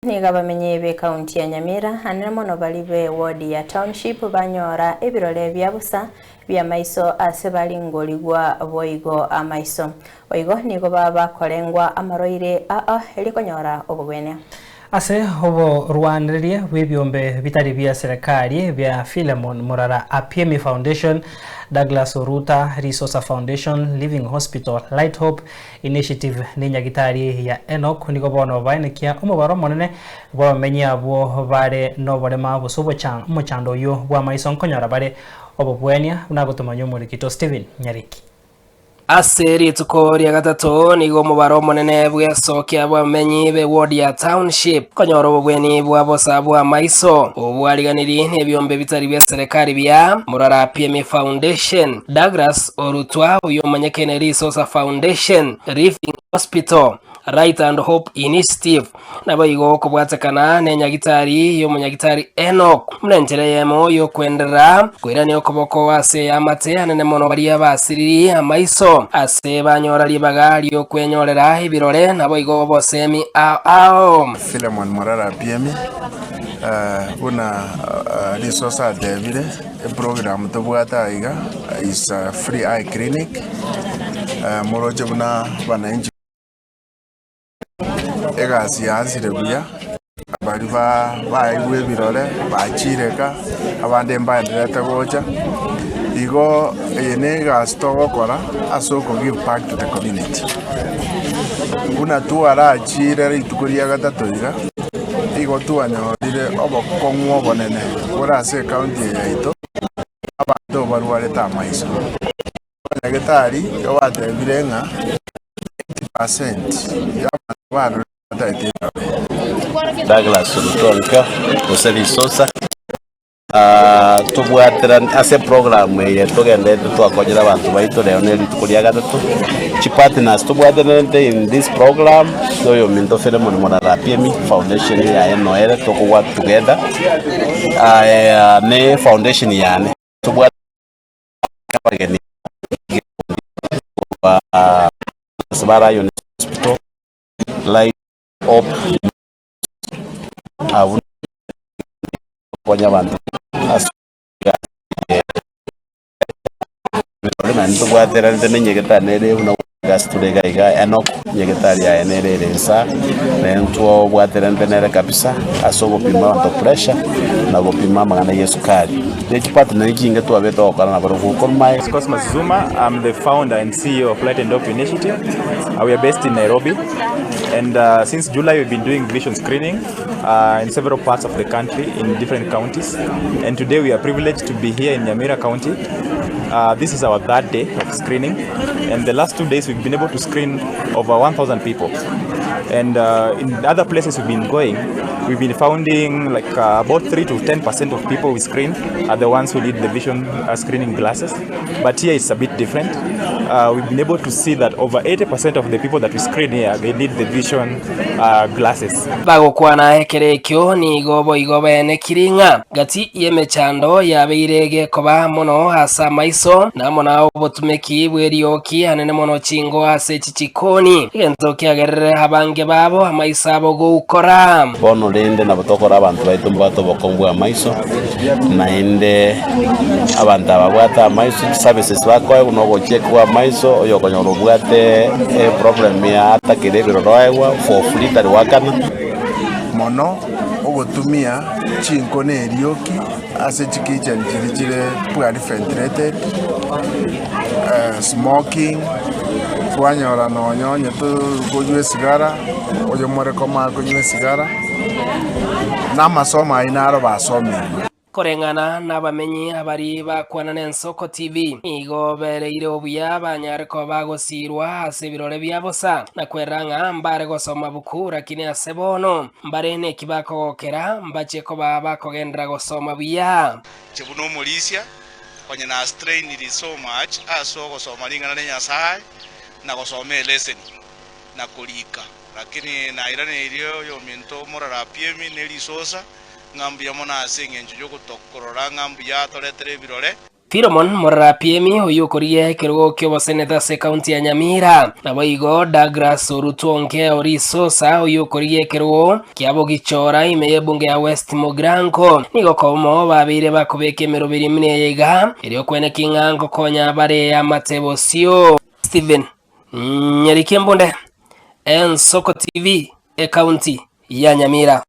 Nigo abamenyi b'ekaunti ya Nyamira, anene mono baria be ward ya Township banyora ebirore bia bosa bi'amaiso ase baringorigwa boigo amaiso. Boigo nigo bakorengwa amarwaire aa erio konyora obogwenia. Ase oborwanereria bw'ebiombe bitari bia serekari bia Philemon Murara Apiemi Foundation, Douglas Oruta Risosa Foundation, Living Hospital, Light Hope Initiative nenyagitari ya Enock nigo bono baenekia omobaro omonene bw'abamenyi abwo bare noborema gose omochando oyio bw'amaiso nkonyora bare obobwania buna agotomanya omorikito Stephen Nyariki. Ase rituko ria gatato nigo omobaro omonene bw'esokia bw'abamenyi b'eward ya Township konyora obobweni bwa bosa bw'amaiso. Obo bwariganirie nebiombe bitari bia serekari bia Murara Piemi Foundation, Douglas Orutwa oyomanyekene Risosa Foundation, Living Hospital, Light and Hope Initiative, naboigo okobwatekana nenyagitari y'omonyagitari Enock buna enchera eyemo y'okwenderera koirania okoboko ase eamate anene mono baria basiriri amaiso ase banyora ribaga ri'okwenyorera ebirore naboigo obosemi ao ao. Philemon Morara Apiemi, buna Risosa atebire. Eprogram tobwate aiga is a free eye clinic, moroche buna abananchi egasi yansire buya, baria baeirwe ebirore bachireka, abande mbaendererete gocha, igo eye na egasi togokora ase oko give back to the community. Buna twarachire rituko ria gatato iga, Igo twanyorire obokong'u obonene bore ase ekaunti eye yaito, abanto barwarete amaiso. Abanyagetari batebire ng'a 80% y'abanto barure bataete ebirore. Douglas Ruto gose Risosa. Tobwaterane ase eprogram eye togenderete twakonyera abanto baito rero ne rituko ria gatato, chipartners tobwatenerete in this program na oyominto Philemon Morara Apiemi foundation yaye noere toko work together aya ne foundation yane tobwate abageni korwa Lion Hospital, Light Hope. Abwo gokonya abanto ase egasi eye. Naende tobwateranete na enyagetari nere buna egasi tore iga iga Enock, enyagetari yaye nere ere insa, naende ntobwateranete nere kabisa ase ogopima abanto pressure na gopima amang'ana ya esukari. Ne chipartner chinge twabete togokora nabarobwo korwa maega. Cosmas Zuma, I'm the founder and CEO of Light and Hope Initiative. We are based in Nairobi. And uh, since July, we've been doing vision screening uh, in several parts of the country, in different counties. And today we are privileged to be here in Nyamira County. Uh, this is our third day of screening. And the last 2 days, we've been able to screen over 1,000 people. And uh, in other places we've been going, we've been founding like uh, about 3 to 10% of people we screen are the ones who need the vision uh, screening glasses. But here it's a bit different. Uh, we've been able to see that over 80% of the people that we screen here, they need the vision uh, glasses. Bagokwana ekero ekio nigo boigo baenekiri ng'a gati y'emechando yabeire gekoba mono ase amaiso, na amo na obotumeki bw'erioki anene mono chingo ase chichikoni, egento kiagerire abange babo amaiso abo goukora. Bono rende nabo tokora abanto baito mbwate obokong'u bw'amaiso, naende abanto aba babwate amaiso, chiservices bakoegwa na ogochekigwa amaiso, oyokonyora obwate eproblem ya atakire ebiroro aegwa for free tari goakana. Mono ogotumia chinko na erioki ase chikitchen chiria chire poorly ventilated, smoking, twanyora nonye onye tokonywa esigara, oyomore komaa konywa esigara, na amasomo ayio naro basomirwe. Koreng'ana nabamenyi abaria bakwana n'Ensoko TV, nigo bereire obuya banyare koba bagosiirwa ase ebirore bia bosa, na kwerera ng'a mbare gosoma buku, rakini ase bono mbare neki bakogokera, mbache koba bakogenderera gosoma buya. Inche buna omorisia, onye nastrainiri so much ase ogosoma ring'ana ria Nyasae, na gosoma eleseni, na korika, lakini nairaneirie oyominto omorarapiemi ne risosa, ng'a mbuya mono ase engencho y'ogotokorora ng'a mbuya atoretere ebirore. Philemon Morarapiemi oyio okorigia ekerogo ki'oboseneta ase ekaunti ya Nyamira. Naboigo Douglas Orutuonke o Risosa oyio okorigia ekerogo kia Bogichora ime y'ebunge ya West Mugirango. Nigo komo babeire bakobeka emeroberi emine eye iga erio kweneki ng'a ngokonya bare amate bosio. Stephen Nyariki Embunde, Ensoko TV, ekaunti ya Nyamira.